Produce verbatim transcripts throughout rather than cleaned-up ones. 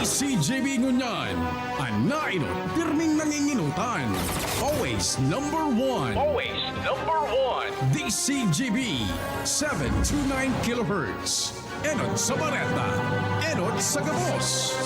C G B ngunyan, an nainot, pirming nanginginutan. Always number one. Always number one. D C G B, seven two nine kilohertz. Enot sa bareta, enot sa gabos.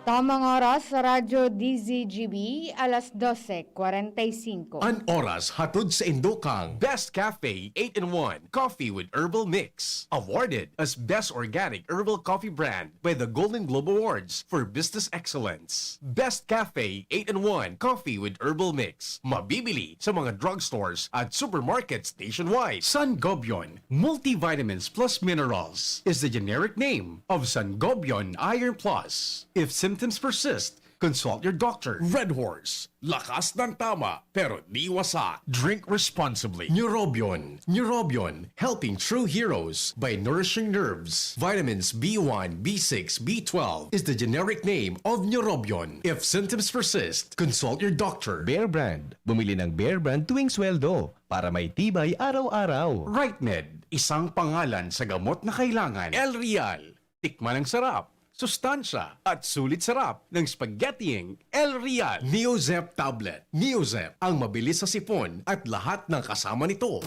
Tamang oras sa Radyo D Z G B, alas dose kwarenta y singko. An oras hatod sa indokang Best Cafe eight-in-one Coffee with Herbal Mix. Awarded as Best Organic Herbal Coffee Brand by the Golden Globe Awards for Business Excellence. Best Cafe eight-in-one Coffee with Herbal Mix. Mabibili sa mga drugstores at supermarkets nationwide. Sangobion Multivitamins Plus Minerals is the generic name of Sangobion Iron Plus. If symptoms persist, consult your doctor. Red Horse, lakas ng tama, pero di wasak. Drink responsibly. Neurobion, Neurobion, helping true heroes by nourishing nerves. Vitamins B one, B six, B twelve is the generic name of Neurobion. If symptoms persist, consult your doctor. Bear Brand. Bumili ng Bear Brand tuwing sweldo para may tibay araw-araw. Rightmed, isang pangalan sa gamot na kailangan. El Real, tikman ang sarap, sustansya, at sulit sarap ng spaghettiing El Real. Neozep Tablet. Neozep, ang mabilis sa sipon at lahat ng kasama nito.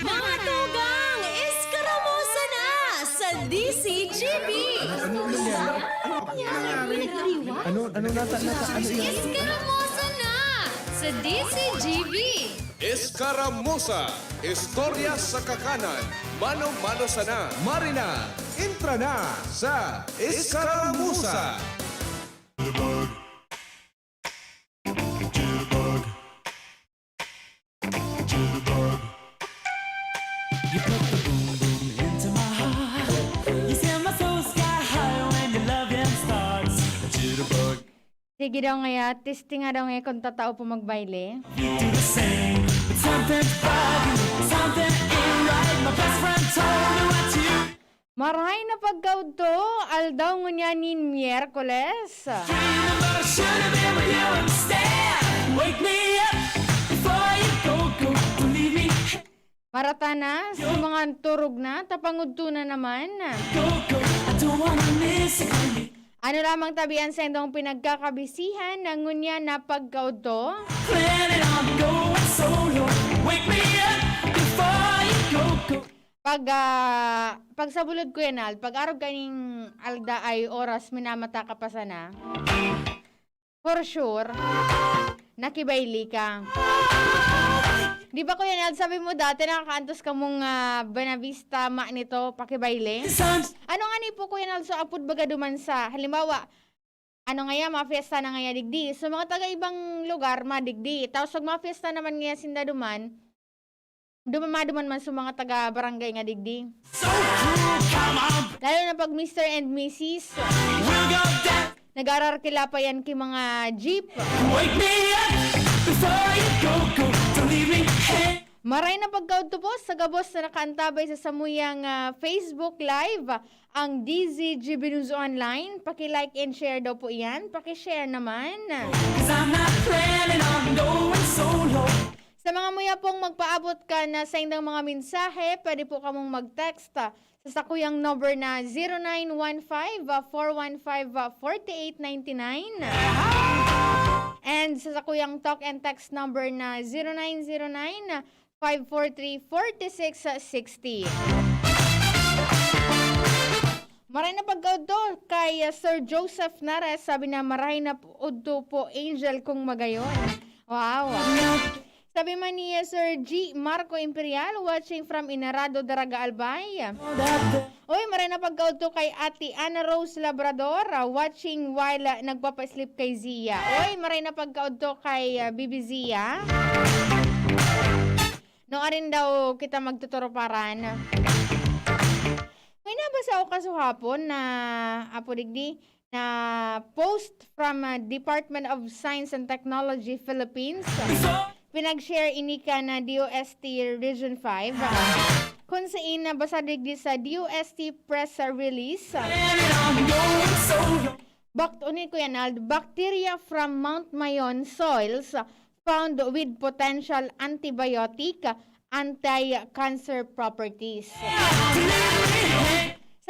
Mga tugang, eskaramusa na sa D C G B! Ano nangyari? Ano, ano nata, nata, ano yan? Eskaramusa na sa D C G B! Eskaramusa, istorya sa kakanan, mano-mano sana. Marina, entra na sa Eskaramusa. You put the boom boom into my heart. You send my soul sky high when your loving starts. Jitterbug. Sige daw ngaya, testing nga daw ngaya kung tatao po magbaile. You do the same, but something's bugging me, something ain't right. My best friend told me what you Marahay na pagkaudto, aldaw ngunyan nin Miyerkules. dreaming, but I should have been with you instead. Wake me up before you go, go. Don't leave me, Marata na, sa mga turog na, tapangudto na naman. go, go. I don't wanna miss a thing. Ano lamang tabi an saindong pinagkakabisihan na ngunyan na pagkaudto? Planning on going solo. Wake me up before you go, go. Pag, ah, pag sa bulod, Kuya Nald, pag arog kaning alda ay oras, minamata ka pa sana. For sure, nakibaili ka. Di ba, Kuya Nald, sabi mo dati nakakaantos kamong ah, Buenavista, ma nito, pakibaili? Sun Ano nga ni po, Kuya Nald, so apod baga duman sa, halimbawa, ano ngaya, mga fiesta na ngaya digdi. So, mga taga-ibang lugar, madigdi. Tapos, pag mga fiesta naman ngaya sinda duman, duman, maduman man sa mga taga-barangay nga digdi. so cruel, come on. Lalo na pag Mister and Missus We'll go down. Nag-aararkila pa yan ki mga jeep. Wake me up before you go, go. Don't leave me here. Maray na pagkaudto po sa gabos na nakaantabay sa samuyang ah, Facebook Live, ang D Z G B News Online. Paki-like and share daw po iyan. Paki-share naman. Cause I'm not planning on going solo. Sa mga muya pong magpaabot kan saindang mga mensahe, pwede po kamong mag-text ah, sa sakuyang number na zero nine one five, four one five, forty eight ninety nine. And sa sakuyang talk and text number na zero nine zero nine, five four three, forty six sixty. Maray na pagkaudto kay uh, Sir Joseph Nares, sabi na, "Maray na udto po, Angel, kung magayon." Wow. Sabi man ni uh, Sir G Marco Imperial, watching from Inarado, Daraga, Albay. Oy, maray na pagkaudto kay Ate Ana Rose Labrador, ah, watching while ah, nagpapa-sleep kay Zia. Oy, maray na pagkaudto kay ah, Bibi Zia. No arin daw kita magtuturuparan. May nabasa ako kasuhapon na, apo digdi, na post from ah, Department of Science and Technology Philippines. Pinag-share ini kan D O S T Region five. Kung sain nabasa digdi sa D O S T press release. Bak-, uni, Kuya Nald, bacteria from Mount Mayon soils found with potential antibiotic, anti-cancer properties.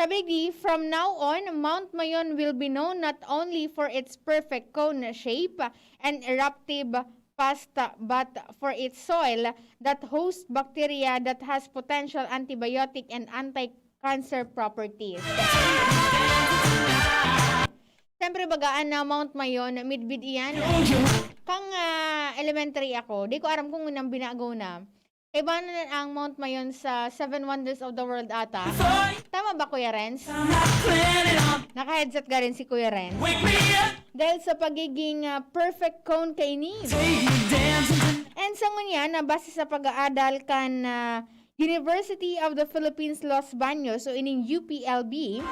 Sabi di, from now on, Mount Mayon will be known not only for its perfect cone shape and eruptive past, but for its soil that hosts bacteria that has potential antibiotic and anti-cancer properties. Siyempre, bagaan na Mount Mayon, midbid iyan. Kang ah, elementary ako, di ko aram kung nang binago na. Iba na ang Mount Mayon sa Seven Wonders of the World ata. Tama ba, Kuya Renz? Naka-headset ka rin si Kuya Renz. Dahil sa pagiging ah, perfect cone kaini. And sa ngunyan, na base sa pag-aadal kan ah, University of the Philippines Los Baños o ining U P L B,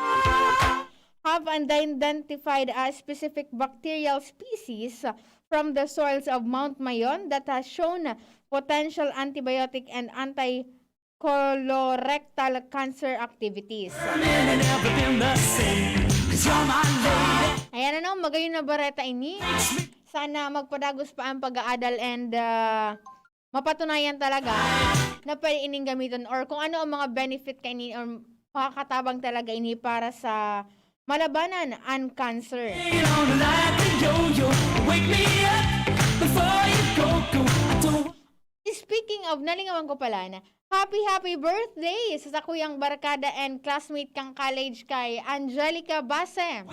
have identified a specific bacterial species from the soils of Mount Mayon that has shown potential antibiotic and anti-colorectal cancer activities. Ayan ano, magayon na bareta ini. Sana magpadagos pa ang pag-aadal and ah, mapatunayan talaga na pwede ining gamiton or kung ano ang mga benefit kaini or makakatabang talaga ini para sa malabanan an cancer. Speaking of, nalingawan ko pala na, happy, happy birthday sa sakuyang barkada and classmate kang college kay Angelica Base.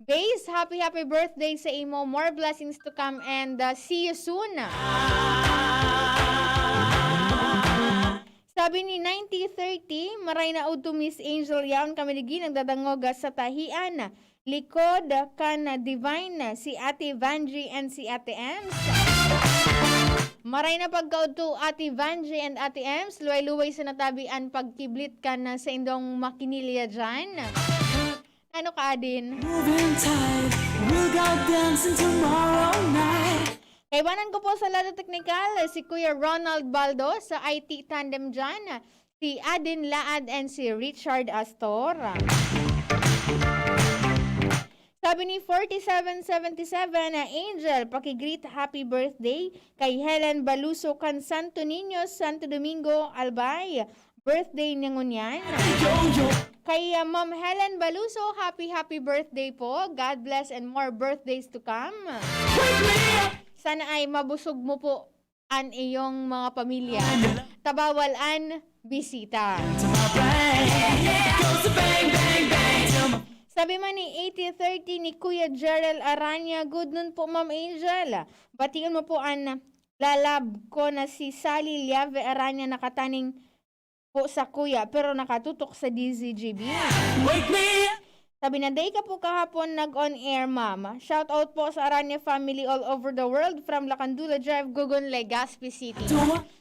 Base, happy, happy birthday sa imo. More blessings to come and uh, see you soon. Sabi ni ninety thirty, maray na udto Miss Angel, yaon kami ligi nagdadangog sa tahian. Likod kan Divine, si Ate Vangie and si Ate Ems. Maray na pagkaudto, Ate Vangie and Ate Ems, luway-luway sa natabi an pagkiblit kan sa indong makinilya dyan. Ano ka, Adin? Moving tight, we'll go dancing tomorrow night. Kaibanan ko po sa lado teknikal, si Kuya Ronald Baldo sa I T tandem dyan, si Adin Laad and si Richard Astor. Sabi ni forty-seven seventy-seven na Angel, paki-greet happy birthday kay Helen Baluso kan Santo Niño, Santo Domingo, Albay. Birthday niya ngunyan. Kay ah, Ma'am Helen Baluso, happy, happy birthday po. God bless and more birthdays to come. Sana ay mabusog mo po an iyong mga pamilya. Tabawal an bisita. Sabi man ni eighty thirty ni Kuya Gerald Aranya, "Good noon po, Ma'am Angel. Bation mo po an lalab ko na si Sally Liave Aranya, nakataning po sa kuya, pero nakatutok sa D Z G B." Wake me up! Sabi na, "Day ka po kahapon nag-on air, ma'am. Shout out po sa Aranya family all over the world from Lacandula Drive, Gogon, Legazpi City."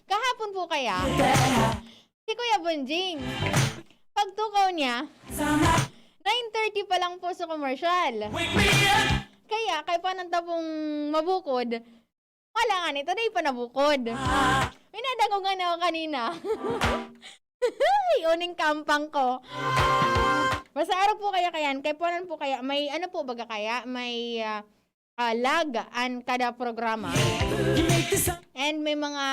Kahapon po kaya? Si Kuya Bonjing. Pagtukaw niya, nine thirty pa lang po sa commercial. Wake me up! Kaya, kay paano ta pong mabukod? Wala nga nito, dai pa nabukod. May nadangogan ako kanina. Ay, uning kampang ko. Basta araw po kaya kayan, kay puanan po kaya, may ano po baga kaya, may ah, ah, lag an kada programa. And may mga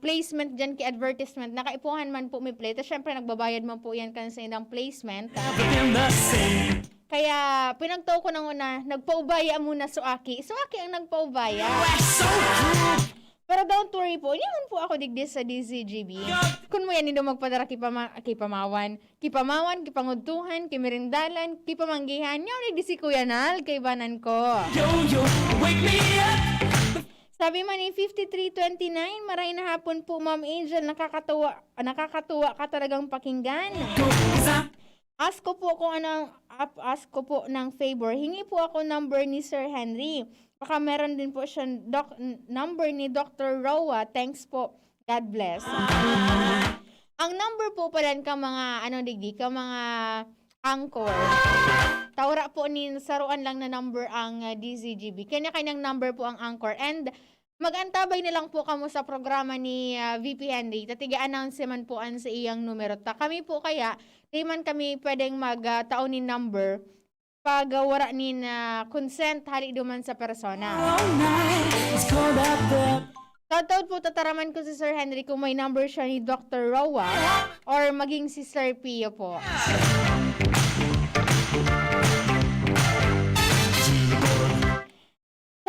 placement dyan ki advertisement, nakaipuhan man po may play. Tapos syempre, nagbabayad man po yan kan sa ilang placement. Kaya pinagtao ko nang una, nagpaubaya muna so aki. So aki ang nagpaubaya. Pero don't worry po, yaon po ako digdi sa D Z G B. Kun mo yan nindo magpadara ki pama-, ki pamawan, ki pamawan, ki pangudtuhan, ki merindalan, ki pamanggihan, yaon digdi si Kuya Nal, kaibanan ko. Yo, yo, wake me up! Sabi man ni fifty-three twenty-nine, "Maray na hapon po, Ma'am Angel, nakakatuwa, nakakatuwa ka talagang pakinggan." Ask ko po kung ano ang, ap-, ask ko po ng favor. Hingi po ako number ni Sir Henry. Baka meron din po siya doc-, n-, number ni Doctor Roa. Thanks po. God bless. Ang number po pala ka mga, ano, digdi, ka mga anchor. Taura po ni saruan lang na number ang ah, D Z G B. Kanya-kanyang number po ang anchor. And mag-antabay na lang po kamo sa programa ni ah, V P Henry. Tatiga-announce man po an sa iyang numero. Ta kami po kaya, di man kami pwedeng mag ah, tao ni number pag ah, wara nin ah, consent hali duman sa persona. All night, it's cold out there. Taud-taud po tataraman ko si Sir Henry kung may number siya ni Doctor Roa or maging si Sir Pio po.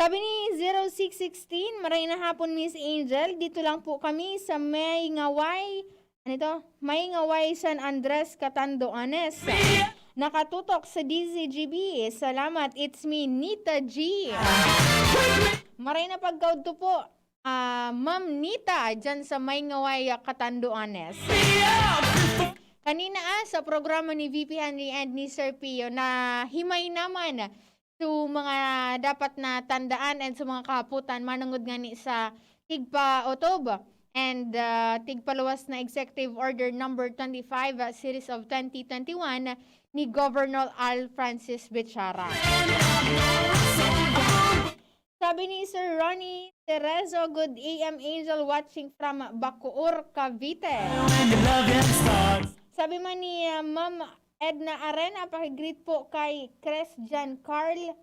Sabi ni zero six sixteen, "Maray na hapon, Miss Angel. Dito lang po kami sa may ngaway, ano ito? May ngaway, San Andres, Catanduanes. Nakatutok sa D Z G B. Salamat. It's me, Nita G." Maray na pagkaudto po, ah, Ma'am Nita, dyan sa may ngaway, ah, Catanduanes. Kanina, ah, sa programa ni V P Henry and ni Sir Pio, na himay naman So, mga dapat na tandaan and sa mga kahapotan manungod ngani sa tigpaotob and, ah, tigpaluwas na Executive Order Number twenty-five, ah, Series of twenty twenty-one ni Governor Al Francis Bichara. Sabi ni Sir Ronnie Terezo, "Good A M Angel, watching from Bacoor, Cavite." Sabi man ni, ah, Ma'am Edna Arena, paki-greet po kay Chris Jan Carl.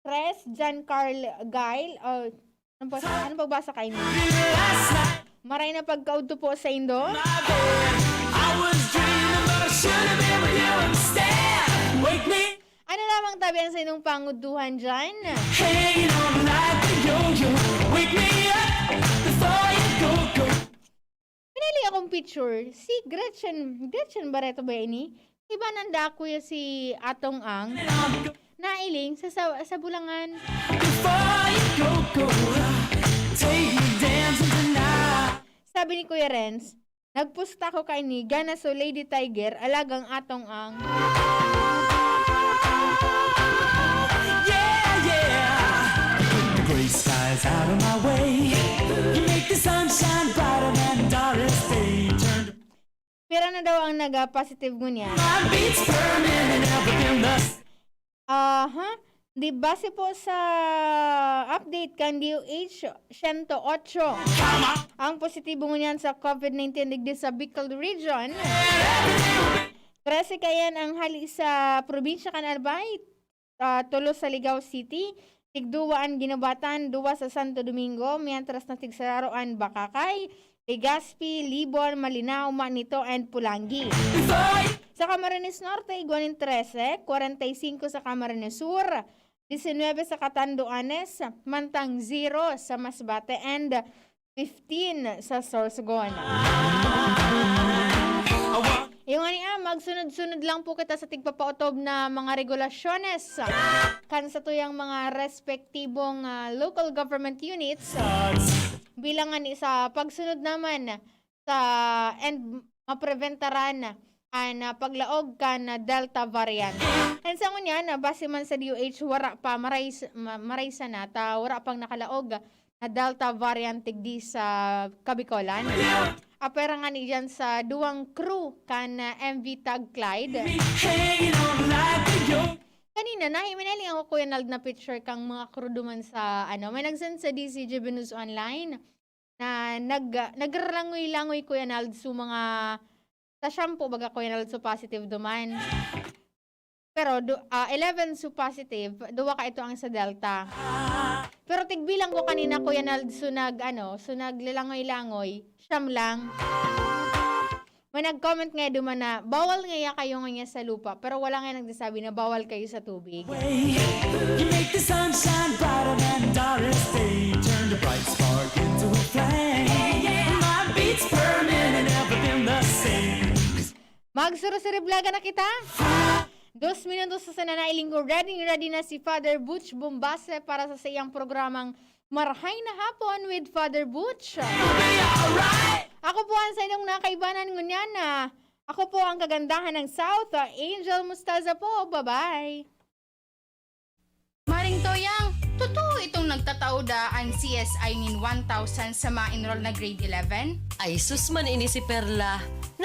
Chris Jan Carl Gail. Oh, ano pa, ano pagbasa kayo niya? Maray na pagkaudto po sa indo. Ano lamang tabi ang sa inyong panguduhan dyan? Pinili akong picture, si Gretchen, Gretchen Barreto ba ini? Iba nanda kuya si Atong Ang, nailing sa, sa, sa Bulangan. Sabi ni Kuya Renz, "Nagpusta ko kaini, gana so Lady Tiger, alagang Atong Ang." Yeah, yeah. The gray skies out of my way. You make the sunshine brighter than Doris Day. Turn Pira na daw ang naga-positive ngunyan? My beats per minute, never been the s- Aha. Di base po sa update kan D O H, siyento otso ang positibo ngunyan sa COVID nineteen digdi sa Bicol Region. Trese kaiyan ang hali sa probinsya kan Albay, ah, tolo sa Ligao City, tigduwa an Guinobatan, duwa sa Santo Domingo, mientras na tigsaro an Bacacay, Legazpi, Libon, Malinao, Manito, and Pulangi. Sa Camarines Norte, igwa nin trese, kwarenta y singko sa Camarines Sur, disinwebe sa Catanduanes, mantang zero sa Masbate, and fifteen sa Sorsogon. Yung ani, ah, magsunod-sunod lang po kita sa tigpapaotob na mga regulasyones kan satuyang mga respektibong, ah, local government units. Bilang ani sa pagsunod naman sa, and mapreventaran an, ah, paglaog kan, ah, Delta variant. And sa ngunyan, ah, base man sa D O H, wara pa, maray s-, ma-, maray sana ta, wara pang nakalaog na Delta variant digdi sa Kabicolan. Apwera ngani diyan sa duwang crew kan, ah, M V Tag Clyde. Kanina, nahiminali ako, Kuya Nald, na picture kang mga crew duman sa, ano, may nag-send sa D Z G B News Online na nag-, nagrangoy-langoy, Kuya Nald, so mga, sa shampoo, baga, Kuya Nald, so positive duman. Pero du-, ah, eleven so positive, duwa ka ito ang sa Delta. Pero tigbilang ko kanina, Kuya Nald, so nag-, ano, so naglalangoy-langoy, siyam lang. May nag-comment nga duman na, "Bawal ngaya kayo ngaya sa lupa," pero wala nga nagsasabi na bawal kayo sa tubig. You make the sunshine brighter than Doris Day. Turn the bright spark into a flame. My beats per minute never been the same. Magsurusiriblaga na kita. Dos minutos sa sana nailing ko. Ready, ready na si Father Butch Bombase para sa saiyang programang Marhay na Hapon with Father Butch. Ako po ang sa inyong nakaibanan ngunyan na ako po ang kagandahan ng South, Angel Mustaza po. Bye-bye. Maring Toyang, totoo itong nagtatao da an C S I nin one thousand sa ma-enroll na grade eleven? Ay, sus man ini si Perla.